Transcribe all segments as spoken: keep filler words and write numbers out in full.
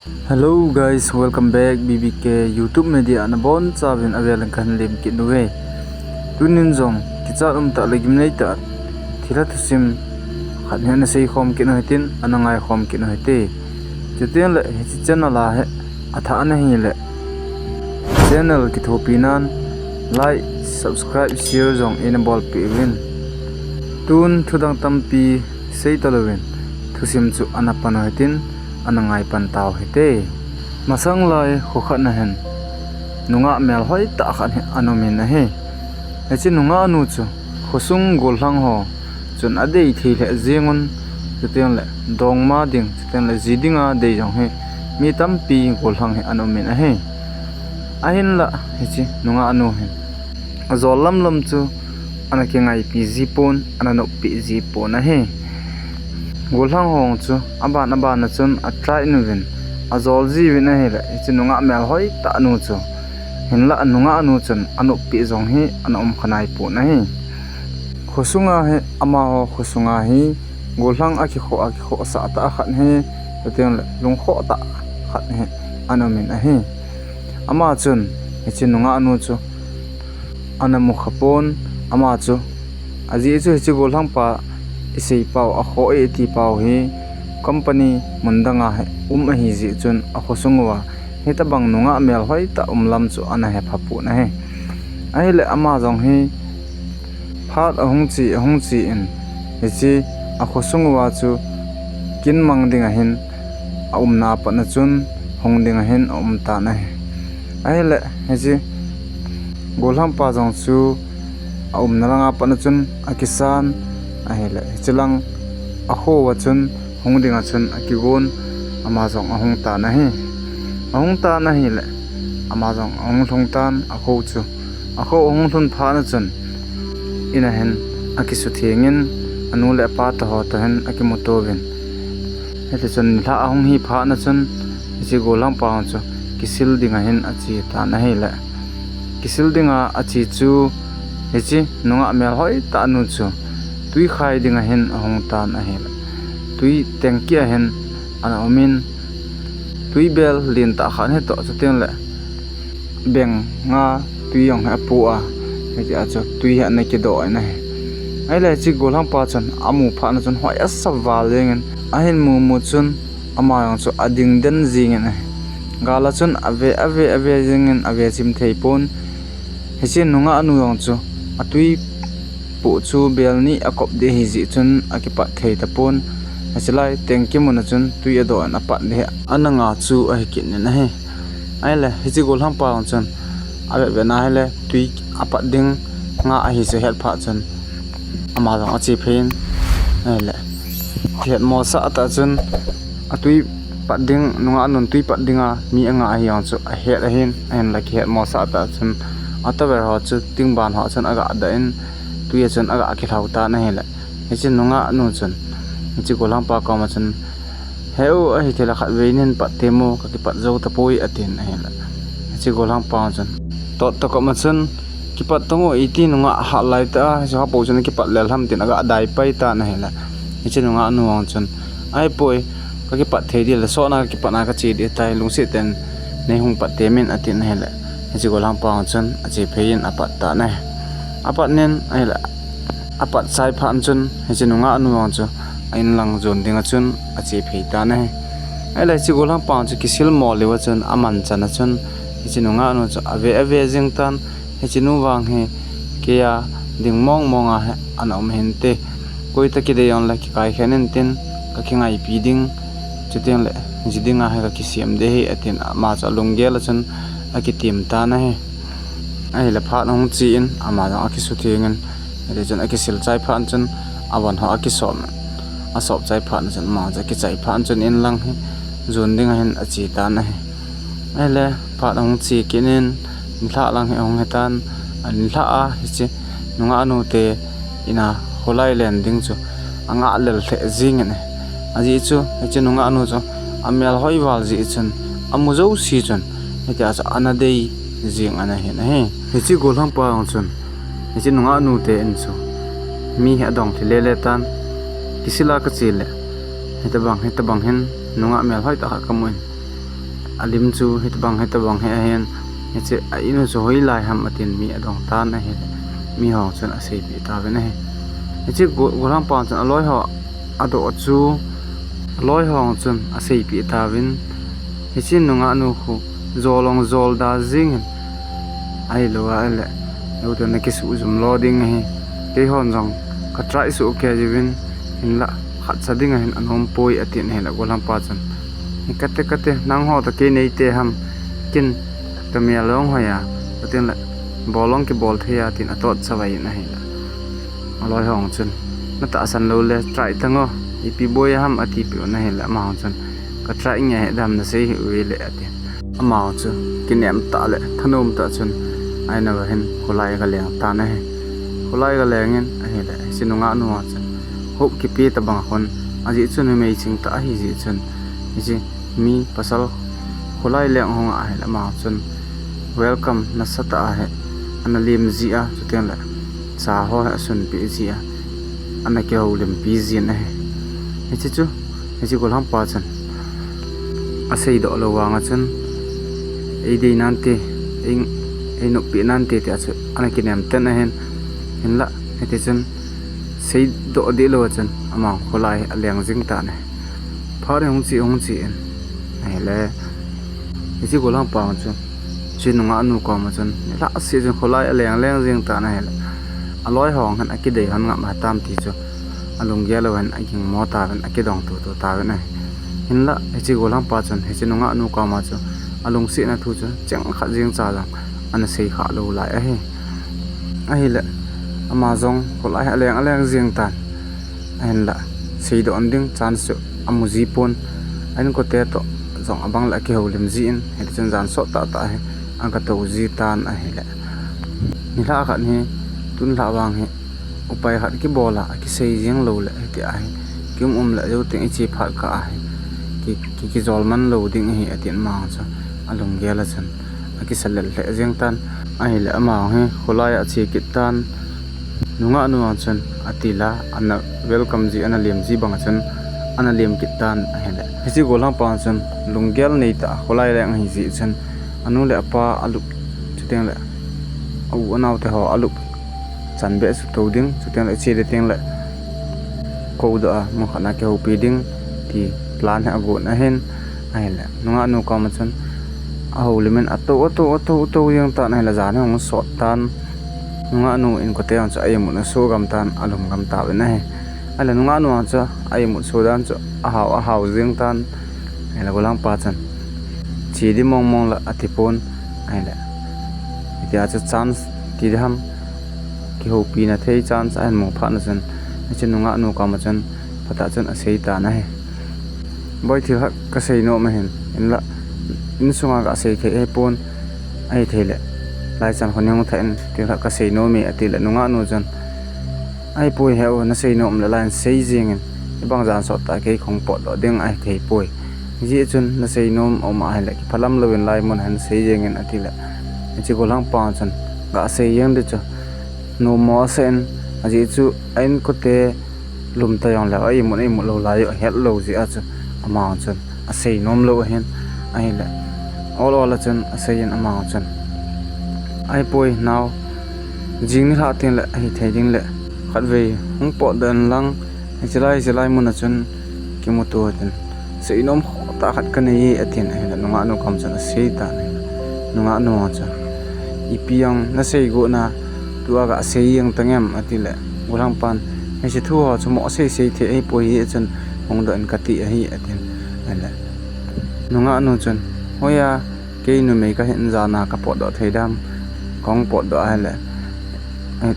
Hello guys, welcome back B B K YouTube media. Nabonchauvin avel in kahin lemkit uve. Tunin jong kichat umtah le gimnei tah thilha thusim khat hi ana seikhom kit u hitin, ana ngaikhom kit u hite. Chutengle hiche channel a hi athah nahile channel kithopi nan like, subscribe, share jong eina bolpeh uvin. Tun thudang tampi seitalouvin thusim chu ana pan u hitin, ana ngaipan tau hite. Masanglai kho khat na hin nungah melhoitah khat hi ana umin ahi. Hiche nungah nu chu khosung gollhang ho chun adei thei lheh jengun, chutengle dongma ding, chutengle ji dinga dei jong hi mi tampi gollhang hi ana umin ahi. Ahinla hiche nungah nu hin ajol lamlam chu ana kingaipi jipon, ana noppi jipon ahi. Gollhang ho chu aban aban a chun atry uvin, ajol jiuvin ahile hiche nungah melhoitah nu chu, hinla nungah nu chun anoppi jong hi ana umkha naipon ahi. Khosunga hi, amaho khosunga hi gollhang akikhoh, akikhohsah tah khat hi, chutengle lungkhoh tah khat hi ana umin ahi. Ama chun hiche nungah nu chu ana mukhapon, ama chu, ajeh chu hiche gollhang pa isei pau, akhoh e iti pau hi company mun danga hi um ahijeh chun akhosung uva hitobang nungah melhoitah um lam chu ana hephapon ahi. Ahile ama jong hi phat ahung che, ahung che in, hiche akhosung uva chu kinmang dinga hin aumna patna chun hung dinga hin aumtan ahi. Ahile hiche gollhang pa jong chu aumna langa patna chun akisan, ahile hiche lang akho uva chun hung dinga chun akigon, ama jong ahung tan ahi. Ahung tan ahile ama jong ahung lhung tan akho chu. Akho ahung lhun phatna chun in a hin akisuthengin, anu le apa toh ho toh hin akimutouvin. Hitichun nilhah ahung hi phatna chun hiche gollhang pa chu kisil dinga hin ache tan ahile, kisil dinga ache chu hiche nungah melhoitah nu chu twi khai dinga hin ahung tan ahile, twi tanky a hin ana umin, twi bel lentah khat hitoh, chutengle beng nga twi jong hi apo a, hitia chu twi hi ana kidoh in ahi. Ahile hiche gollhang pa chun amu phatna chun hoi asa val jengin, ahin mumu chun ama jong chu ading den jengin ahi. Gal a chun ave, ave, ave jengin ave chim theipon. Hiche nungah nu jong chu atwi poh chu bel ni akop ding ahijeh chun akipat thei tapon. Hiche lai tanky mun a chun twi adoh in apat ding hi ana nga chu ahi kit in ahi. Ahile hiche gollhang pa jong chun avet vet na hile twi apat ding nga ahi chu ahet phat chun ama jong ache phei in, ahile kihetmosah tah chun atwi pat ding, nungah nun twi pat dinga mi anga ahi jong chu ahet ahin, ahinla kihetmosah tah chun a towel ho chu tingban ho chun aga dah in, twi a chun aga kilhau tan ahile, hiche nungah nu chun hiche gollhang pa koma chun, he u, ahithei le khatvei nahin pat temo, kakipat jou tapoi atin ahile, hiche gollhang pa chun, tot tokop ma chun, kipat tang u, iti nungah hat lai tah a hiche ho po chun kipat lel ham tin aga dai pai tan ahile, hiche nungah nu jong chun, ahipoi, kakipat thei ding le sotna kakipat na kache ding tai, lungset tah in neihung pat temin atin ahile, hiche gollhang pa jong chun ache phei in apat tan ahi. Apat in ahile, apat chai phat chun hiche nungah nu jong chu a inlang jon dinga chun ache phei tan ahi. Ahile hiche gollhang pa chu kisil mo leuva chun aman chan a chun hiche nungah nu chu ave, ave jeng tan, hiche nu vang hi keija ding mong monga hi ana um hinte. Koi toh kidei jongle kikaikhen intin, kakingaipi ding, chutengle ji dinga hi kakisem ding ahi atin ama chu alunggel a chun akitem tan ahi. Ahile phat ahung che in ama jong akisuthengin, hitichun akisil chai phat chun avon ho akisop, asop chai phat chun ama chu akichai phat chun inlang hi jon dinga hin ache tan ahi. Ahile phat ahung che kit in, nilhah lang hi ahung hitan, anilhah a hiche nungah nute ina kholai len ding chu angah lel lheh jengin ahi. Ajeh chu hiche nungah nu chu amel hoi val jeh chun amu jouse chun hitia chu ana dei jeng ana hin ahi. Hiche gollhang pa jong chun hiche nungah nute in chu mi hi adong lhi lele tan, kisil a kache le hitobang, hitobang hin nungah mel hoitah khat kamu in, alim chu hitobang hitobang hi ahin, hiche a in u chu hoilai ham atin mi adong tan ahile, mi ho chun aseipeh tauvin ahi. Hiche go-, golhangpa chun aloi ho adoh chu, aloi ho chun aseipeh tauvin, hiche nungah nu khu jol jong jol da jingin, ahilou ahile, lou tun nakisuh jum lo ding ahi, keihon jong ka try soh kei jiuvin, hinla khatcha ding ahin anom poi atin ahile golhangpa chun, hi kate kate, nangho toh kei neite ham, ken kamel jong hoi a, chutengle bol jong kibol thei a tin atot chavai in ahile, aloi ho chun, natahsan loule try tang o, ipi boi ham atipeh un ahile, amaho chun, ka try nge ahi, dam nasei hih uve le atin. Amaho chu kinem tah le thanom tah chun a in uva hin kholai aga leng tan ahi. Kholai aga lengin ahile, hiche nungah nu a chun hope kipe tobang khun, ajeh chu numei chingtah ahijeh chun, hiche mi pasal kholai leng hung a ahile, amaho chun welcome nasatah a hi ana lem ji a, chutengle cha ho hi asunpeh ji a, ana kihoulimpi jin ahi. Hiche chu, hiche golhangpa chun aseidoh lou vanga chun, eidei nante, ei, einoppeh nante tia chu ana kinem ten ahin, hinla hitichun seidoh deh lou a chun amaho kholai hi aleng jing tan ahi. Phat hi hung che hung che in ahile, hiche golhangpa chun hiche nungah nu koma chun nilhah seh chun kholai aleng leng jing tan ahile, aloi ho hin akidei hon ngap ahitam ti chu alunggel uva hin agingmo tauvin, akidong tutu tauvin ahi. Hinla hiche golhangpa chun hiche nungah nu koma chu alungsetna thu chu cheng khat jeng cha jong ana seikhah lou lai ahi. Ahile, ama jong kholai hi aleng aleng jeng tan, ahinla seidoh ding chance chu amu ji pon, a inkote toh jong abang le akihoulim ji in, hitichun jan sot tah tah hi aga tou ji tan ahile, nilhah khat hi, tun lhah vang hi upai khat kibol a akisei jeng loule hitia hi kium um le jou teng iche phat kah a hi ki, ki, kijol man lou ding ahi atin, amaho chu alunggel a chun akisa lel lheh jeng tan ahile, amaho hi kholai a ache kit tan. Nungah nu a chun atil a, ana welcome ji, ana lem ji banga chun ana lem kit tan ahile, hiche golhangpa chun lunggel nei tah a kholai leng ahijeh chun, anu le apa alup, chutengle a u anaote ho alup chanbeh chu tou ding, chutengle che ding tengle koudoh a mun khat a kihoupi ding ti plan hi agon ahin, ahile nungah nu koma chun ahoulim in atou, atou, atou, atou jeng tan ahile, jan hi hung sot tan. Nungah nu inkote jong chu a imut aso gam tan, alum gam tauvin ahi. Ahile nungah nu jong chu a imut so dan chu ahao, ahao jeng tan. Ahile golhangpa chun che ding mong mong la ati pon ahile, hitia chu chance ti ding ham, kihoupina thei chance ahin mu phat na chun, hiche nungah nu koma chun phatah chun asei tan ahi. Boi, thil khat kasei nom ahin, hinla insunga gasei thei ahipon, ahithei le laichan khun hung thah in, thil khat kasei nom e atile nungah nu chun, ahipoi, he u, nasei nom le laiyin sei jengin, hibang jan sot tah kei kahung potdoh ding ahithei poi. Hijeh chun nasei nom aum ahile kiphalam louvin laimun a hin sei jengin atile, hiche golhangpa chun gasei jeng ding chu nommo asah in, ajeh chu a inkote lum ta jongle a imut, a imut lou lai u ahet lou jeh a chu, amaho chun asei nom lou ahin, ahile ol ol a chun asei in, amaho chun, ahipoi nao, jing nilhah tengle ahithei dingle khatvei hung potdoh in lang, hiche lai, hiche lai mun a chun kimuto hitin, seinom khoh tah khat kanei e atin, ahile nungah nu koma chun asei tan ahile, nungah nu chu, ipi jong nasei got na, tua gasei jeng tang em atile, golhangpan, hiche thu ho chu mo sei sei thei ahipoi, hijeh chun hungdoh in kati ahi atin, ahile nungah nu chun, hoiya, kei numei kahin jan a kapotdoh thei dam, kahung potdoh ahile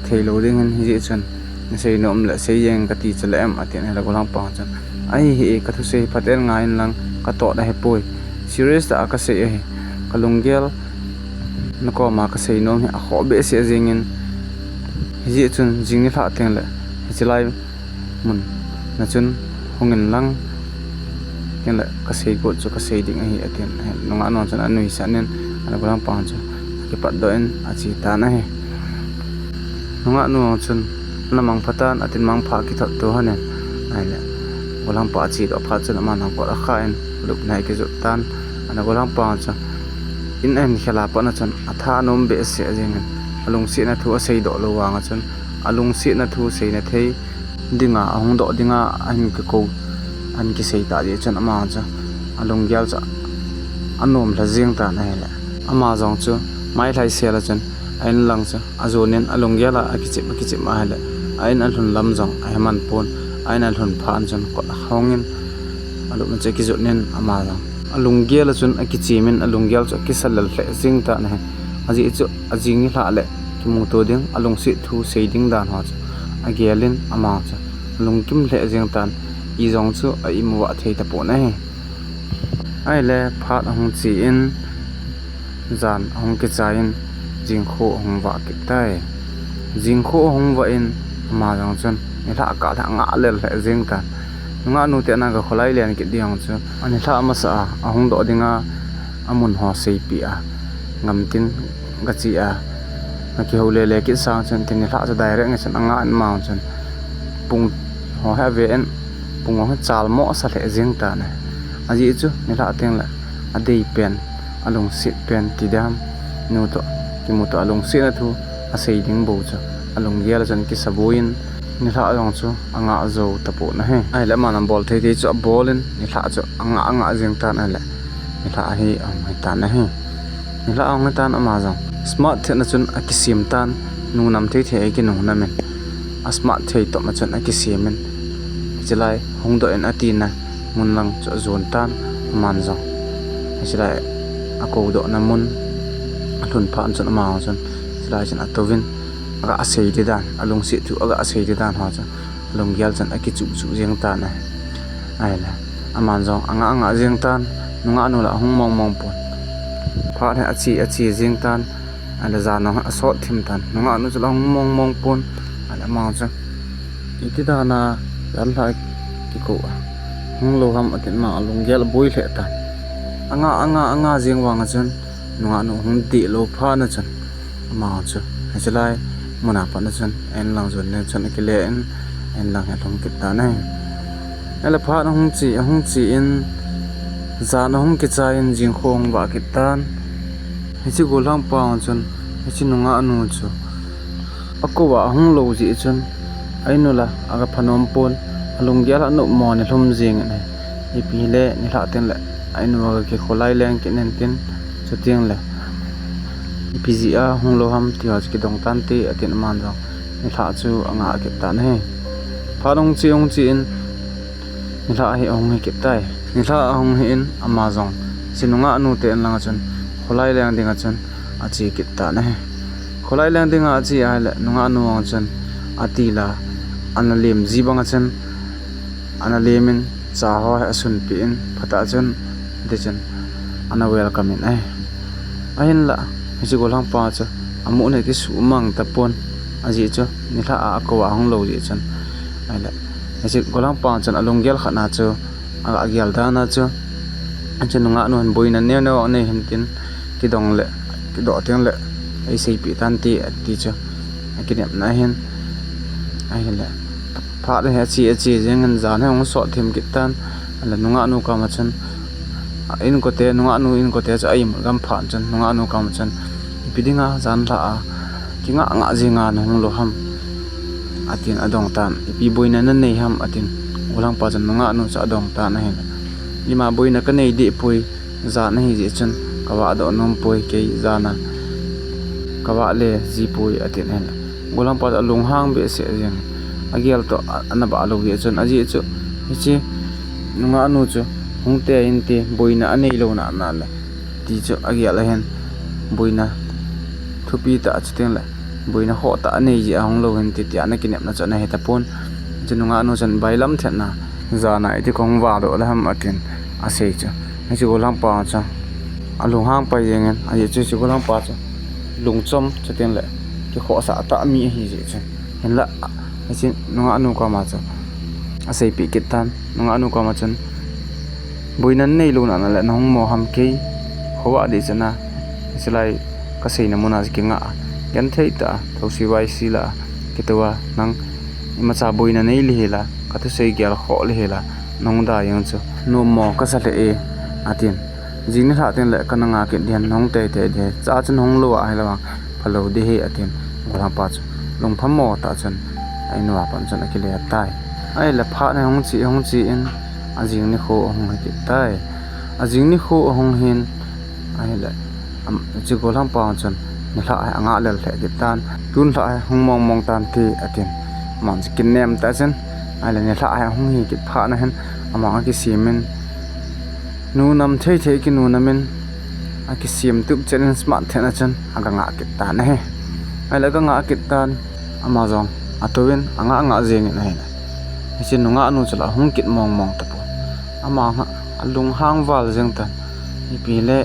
theilou ding hin, hijeh chun nasei nom le sei jeng kati chule em atin, ahile golhangpa chun, ahi hi, kathusei phaten ngai in lang, katot ahipoi, serious tah a kasei ahi, kalunggel nakoma kasei nom hi akhoh behseh jengin, hijeh chun jing nilhah tengle hiche lai mun na chun hung in lang, tengle kasei got chu kasei ding ahi atin, nungah nu chun anuisat in, ahile golhangpa chu akipatdoh in ache tan ahi. Nungah nu chun ana mangpha tan, atin mangpha akithot to hon in, ahile golhangpa achedoh phat chun aman hung kot akha in, alupna hi akijot tan, Na golhang pa chu in ahin khel a pat na chun atha anom behseh jengin, alungsetna thu asei doh lou vang a chun, alungsetna thu seina thei dinga, ahung doh dinga ahin kikou, ahin kisei ta jeh chun ama chu alunggel chu anom lha jeng tan ahile. Ama jong chu mailhai sel a chun a in lang chu ajon in alunggel a akichim, akichim ahile, a in alhun lam jong ahe man pon, a in alhun phat chun kot ahong in, alupna chu akijot in ama jong alunggel a chun akichim in alunggel chu akisa lel lheh jeng tan ahi. Ajeh chu ajing nilhah le kimuto ding, alungset thu sei ding dan ho chu agel in ama chu alungkim lheh jeng tan, ijong chu a imu vah thei tapon ahi. Ahile phat ahung che in, jan ahung kichai in, jingkho ahung vah kit tai. Jingkho ahung vah in, ama jong chun nilhah kah leh angah lel lheh jeng tan. Nungah nu te ana ga kholai len kit ding jong chu, anilhah masa a ahung doh dinga amun ho seipeh a, gamtin gache a, akihou lele kit sang chun, tin nilhah chu direct nge chun angah in ama chun pung ho hi ave in, pung ho hi chalmo asa lheh jeng tan ahi. Ajeh chu nilhah teng le adei pen, alungset pen ti diham, nu toh kimuto alungsetna thu asei ding bou chu alunggel a chun kisa boi in, nilhah jong chu angah jou tapon ahi. Ahile aman abol thei thei chu abol in, nilhah chu angah, angah jeng tan ahile, nilhah hi ahung hi tan ahi. Nilhah ahung hi tan ama jong smart thei na chun akisem tan, nungnam thei thei a kinungnam in, a smart thei tah ma chun akisem in, hichelai hung doh in atina mun lang chu ajon tan, aman jong hichelai akou dohna mun alhun phat chun ama jong chun hichelai chun atouvin, aga sei ding dan, alungset thu aga sei ding dan ho chu alunggel chun akichuh chuh jeng tan ahi. Ahile aman jong angah, angah jeng tan, nungah nu la ahung mong mong pon. Phat hi ache, ache jeng tan, ahile jan jong asot thim tan, nungah nu chu la ahung mong mong pon. Ahile ama chu iti dan a jan lha kikou a hung lou ham atin ama alunggel aboi lheh tan. Angah, angah, angah jeng vang a chun nungah nu ahung deh lou phat na chun ama chu hichelai mun a pat na chun a in lang jon in chun akile in, a in lang hi alhung kit tan ahi. Ahile phat ahung che, ahung che in, jan ahung kichai in, jingkho ahung vah kit tan. Hiche golhang pa chun hiche nungah nu chu akou a ahung lou jeh chun a in u la aga phanom pon, alunggel a anop mo in alhum jeng in ahi. Ipi hile nilhah teng le a in u aga kikholai leng kit in tin, chuteng le ipi jeh a hung lou ham ti ho chu kidong tante atin aman jong nilhah chu angah kit tan ahi. Phat ahung che, ahung che in, nilhah hi ahung hi kit tai. Nilhah ahung hi in ama jong hiche nungah nu te in lang a chun kholai leng ding a chun ache kit tan ahi. Kholai leng ding a ache ahile nungah nu jong chun ati la, ana lem ji bang a chun ana lem in, cha ho hi asunpeh in, phatah chun, ti chun ana welcome in ahi. Ahinla hiche golhang pa chu amun hi kisuhmang tapon, ajeh chu nilhah a akou a ahung lou jeh chun. Ahile hiche golhang pa chun alunggel khat na chu aga gel dan a chu, hiche nungah nu hin boina neo neo anei hin tin, kidong le kidoh teng le eiseipeh tante ati chu akinepna ahin. Ahile phat hi ache, ache jeng in jan hi ahung sot thim kit tan. Ahile nungah nu koma chun, a inkote, nungah nu inkote chu a imut gam phat chun nungah nu koma chun, ipi dinga jan lha a kingah ngah jeng a nahung lou ham, atin adong tan. Ipi boina nanei ham, atin golhang pa chun nungah nu chu adong tan ahile, ima boina kanei deh poi, jan ahi jeh chun kavah doh nom poi, kei jan a kavah le ji poi, atin ahile golhang pa chu alunghang behseh jeng in, agel toh a, ana bah lou jeh chun, ajeh chu hiche nungah nu chu hung tei inte, boina anei lou nana le ti chu agel ahin, boina thupi tah chuteng le boina khoh tah anei jeh a hung lou hinte tia ana kinepna chu ana he tapon. Hiche nungah nu chun bailam thetna, jan a iti kahung vah doh le ham, atin asei chu, hiche golhang pa chu alunghang pai jeng in, ajeh chu hiche golhang pa chu lungchom chuteng le kikhohsah tah mi ahi jeh chun, hinla hiche nungah nu koma chu aseipeh kit tan. Nungah nu koma chun, boina nanei lou nana le nahung mo ham, kei khovah deh chana hichelai kaseina mun a chu kingah a, genthei tah a thosi vaisi lah a kitou a, nang imacha boina nei lheh la, kathusei gel khoh lheh la nahung da jeng chu nom mo kasa lheh e, atin. Jing nilhah teng le kana nga kit ding, nahung teitei ding, cha chun hung lou ahilou vang phalou ding ahi, atin. Gollhangpa chu lungphamo tah chun a in uva pat chun akile tai. Ahile phat hi hung che, hung che in, ajing nikho ahung hi kit tai. Ajing nikho ahung hin, ahile, am, hiche gollhangpa chun nilhah hi anga lel lheh kit tan, tun nilhah hi hung mong mong tante, atin. Amanu chu kinem tah chun, ahile nilhah hi ahung hi kit phat na hin, amanu akisem in, nu nam thei thei kinu nam in, akisem tup chet in smart thei na chun aga nga kit tan ahi. Ahile aga nga kit tan, ama jong atouvin anga nga jeng in ahile, hiche nungah nu chu la ahung kit mong mong tapon. Ama nga alunghang val jeng tan, ipi le,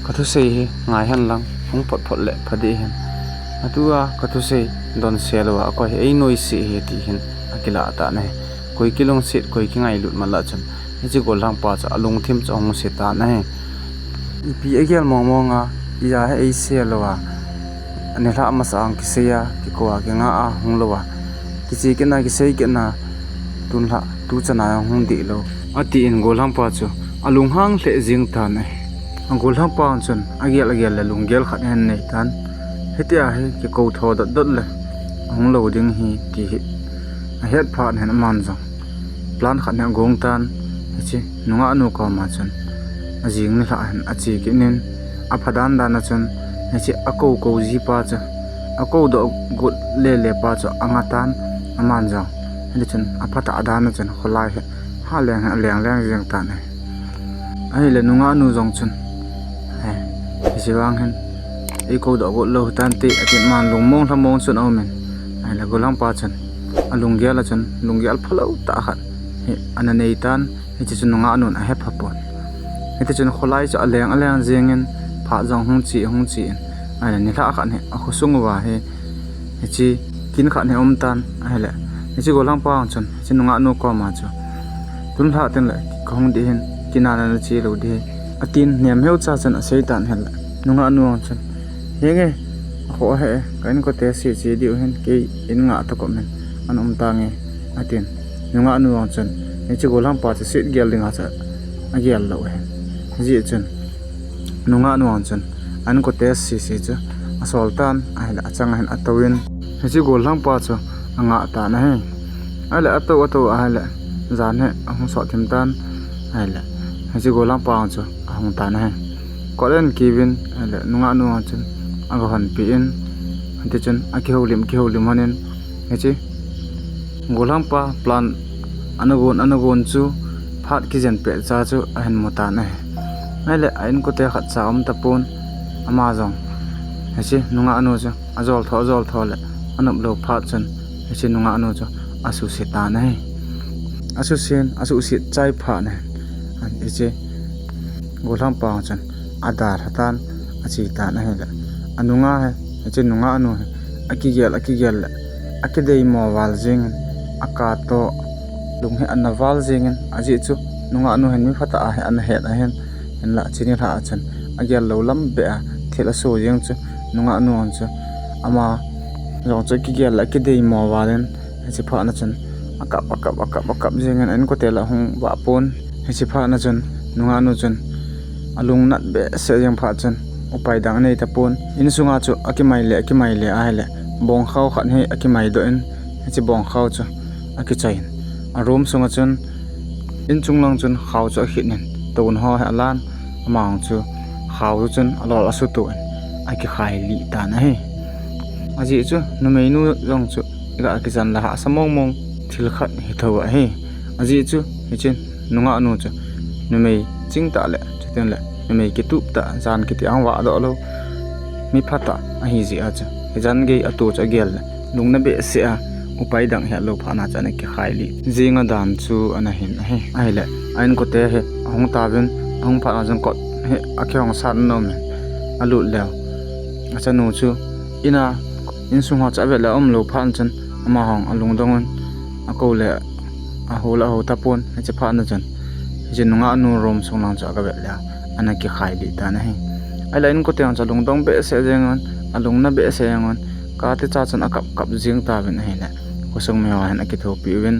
kathusei hi ngai hen lang, hung phot phot le pha ding ahin. Atua kathusei donse louva akoi hi einoise ahi, ti hin akilah tan ahi. Koi kilungset, koi kingailut man lah chun, hiche gollhangpa chu alungthim chu ahung se tan ahi. Ipi agel mong mong a, ija hi eise louva, nilhah masa a kisei a, kikou a, kinga a, hung louva, kiche kit na, kisei kit na, tun nilhah tu chan a hung dih lou, atin gollhangpa chu alunghang lheh jeng tan ahi. Gollhangpa chun agel agel le lunggel khat ahin nei tan. Hitia hi kikou tho dot dot le ahung lou ding ahi, ti hi ahet phat hin aman jong plan khat hi agong tan, hiche nungah nu koma chun ajing nilhah hin ache kit in, apha dan dan a chun hiche akou kou ji pa chu, akou doh got le le pa chu anga tan, aman jong hiti chun aphatah dan a chun kholai hi ha leng hi aleng leng jeng tan ahi. Ahile nungah nu jong chun, eh, hiche vang hin eikou doh got lou tante, atin aman lungmong lhamong chun aum in. Ahile gollhangpa chun alunggel a chun lunggel phalou tah khat hi ana nei tan, hiche chu nungah nun ahepha pon. Hiti chun kholai chu aleng aleng jeng in, phat jong hung che, hung che in, ahile nilhah khat hi akhosung uva hi, hiche kin khat hi aum tan ahile, hiche gollhangpa chun hiche nungah nu koma chu, tun nilhah teng le kahung ding ahin, kin a nache lou ding ahi, atin nemheu cha chun asei tan ahile, nungah nu chun, henge, akhoh ahe, ka inkote se che diu ahin, kei in nga tokop in ana um tange, atin. Nungah nu chun hiche gollhangpa chu set gel dinga chu agel lou ahi. Hijeh chun nungah nu chun a inkote sese chu asol tan ahile, achang ahin atouvin, hiche gollhangpa chu anga tan ahi. Ahile atou atou ahile, jan hi ahung sot thim tan ahile, hiche gollhangpa chu ahung tan ahi. Kot ahin kiuvin ahile, nungah nu chun aga honpeh in, hiti chun akihoulim, kihoulim lhon in, hiche gollhangpa plan ana gon, ana gon chu phat kijen pet cha chu ahin mu tan ahi. Ahile a inkote khat cha aum tapon, ama jong hiche nungah nu chu ajol tho, ajol tho le anop lou phat chun, hiche nungah nu chu asuse tan ahi. Asuse in, asuhset chai phat in, hiche gollhangpa chun adalha tan, ache tan ahile, anunga hi, hiche nungah nu hi akigel, akigel le akideimo val jeng in, akatoh lung hi ana val jeng in, ajeh chu nungah nu hin mi phatah a hi ana het ahin, hinla hiche nilhah a chun agel lou lam beh a thil aso jeng chu, nungah nu chu ama jong chu akigel le akideimo val in, hiche phat na chun akap, akap, akap, akap jeng in a inkote lah ahung vah pon. Hiche phat na chun nungah nu chun alungnat behseh jeng phat chun upai dang anei tapon. Insunga chu akimai le, akimai le ahile, bongkhao khat hi akimai doh in, hiche bongkhao chu akichoi in, a room sunga chun inchung lang chun khao chu akhit in, ton ho hi alan, ama jong chu khao chu chun alol asuto in akikhai lih tan ahi. Ajeh chu numeinu jong chu iga kichan le hahsa mong mong thil khat hitho ahi. Ajeh chu hiche nungah nu chu numei chingtah le, chuteng le numei kitup tah, jan kiti ahung vahdoh lou, mi phatah ahi jeh a chu, hijan gei ato chu agel le, lungna behseh a, upai dang hetlou phat na chu ana kikhai lih jeng a dan chu ana hin ahi. Ahile a inkote hi ahung tauvin, ahung phat na chun kot hi akihong sat nom in, alut leu achanu chu in a, insung ho chu avet le aumlou phat chun, amaho alungdong un, akou le ahou le ahou tapon, hiche phat na chun hiche nungah nu room sung lang chu aga vet leu ana kikhai lih tan ahi. Ahile a inkote jong chu alungdong behseh jeng un, alungna behseh jeng un, kati cha chun akap kap jeng tauvin ahile, khosung miho hin akithopi uvin,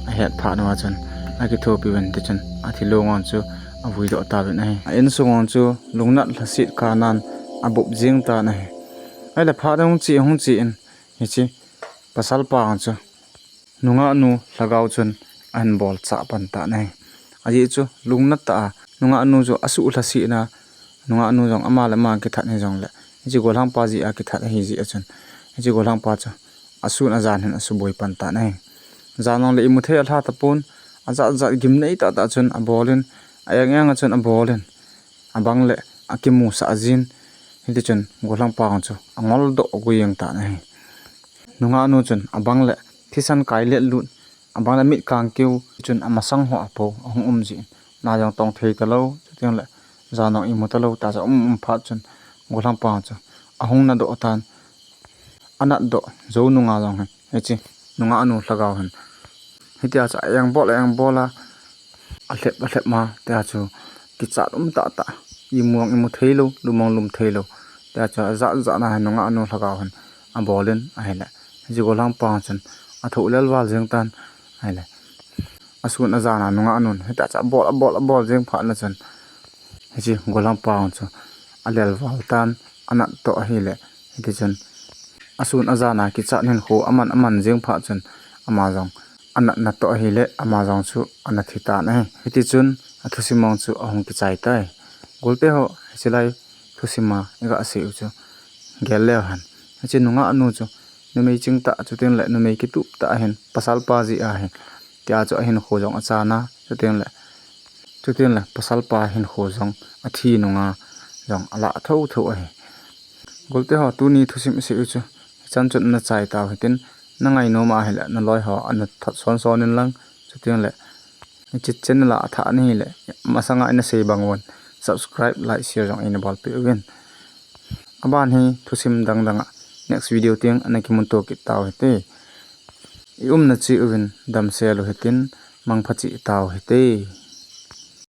ahet phat uva chun akithopi uvin tichun athi long jong chu avui doh tauvin ahi. A insung jong chu lungnat lhaset kah nan abup jing tan ahi. Ahile phat hung che hung che in hiche pasalpa jong chu nungah nu lhagao chun ahin bol chah pan tan ahi. Ajeh chu lungnat tah a nungah nu chu asuh lhaset na, nungah nu jong ama le ama kithat hijongle hiche golhangpa jeh a kithat ahi jeh a chun hiche golhangpa chu asun ajan hin asuboi pan tan ahi. Jan jong le imu thei alha tapon, ajat jat gimnei tah tah chun abol in, a eng eng a chun abol in, abang le akimusah jin, hitichun golhangpa jong chu angol doh gui jeng tan ahi. Nungah nu chun abang le thisan kai let lut, abang le mit kang keu chun amasang ho a po ahung um jin, na jong tong thei talou, chuteng le jan jong imu talou, tah chu um um phat chun golhangpa jong chu ahung na doh tan, anat doh jou nunga jong hin hiche nungah nu lhagao hin hitia chu a eng bol a eng bol a, alhep alhep ma tia chu kichat um tah tah, imu jong imu thei lou, lum jong lum thei lou, tia chu ajat jat na hin nungah nu lhagao hin abol in ahile hiche golhangpa chun athoh lel val jeng tan ahile asun ajan a nungah nun hitia chu abol abol abol jeng phat na chun hiche golhangpa jong chu alel val tan, anat toh ahile hitichun asun ajan a kichat hinkho aman aman jeng phat chun ama jong anat na toh ahile ama jong chu ana thi tan ahi. Hitichun athusim jong chu ahung kichai tai. Golte ho, hiche lai thusim a iga sei u chu gel leu hen, hiche nungah nu chu numei ching tah, chuteng le numei kitup tah ahin, pasalpa jeh a hin tia chu ahinkho jong achan a, chuteng le chuteng le pasalpa hinkho jong athi nunga jong alah thotho ahi. Golte ho, tuni thusim isei u chu hichan chun ana chai tau hitin, nangai nom ahile naloi ho ana thot son son in lang, chuteng le hiche channel a athah nahile masanga ina sei bang uvin subscribe, like, share jong ina bolpeh uvin. Aban hi thusim dang dang a next video teng ana kimuto kit tau hite. I umna cheh uvin damsel u hitin, mangpha cheh tau hite.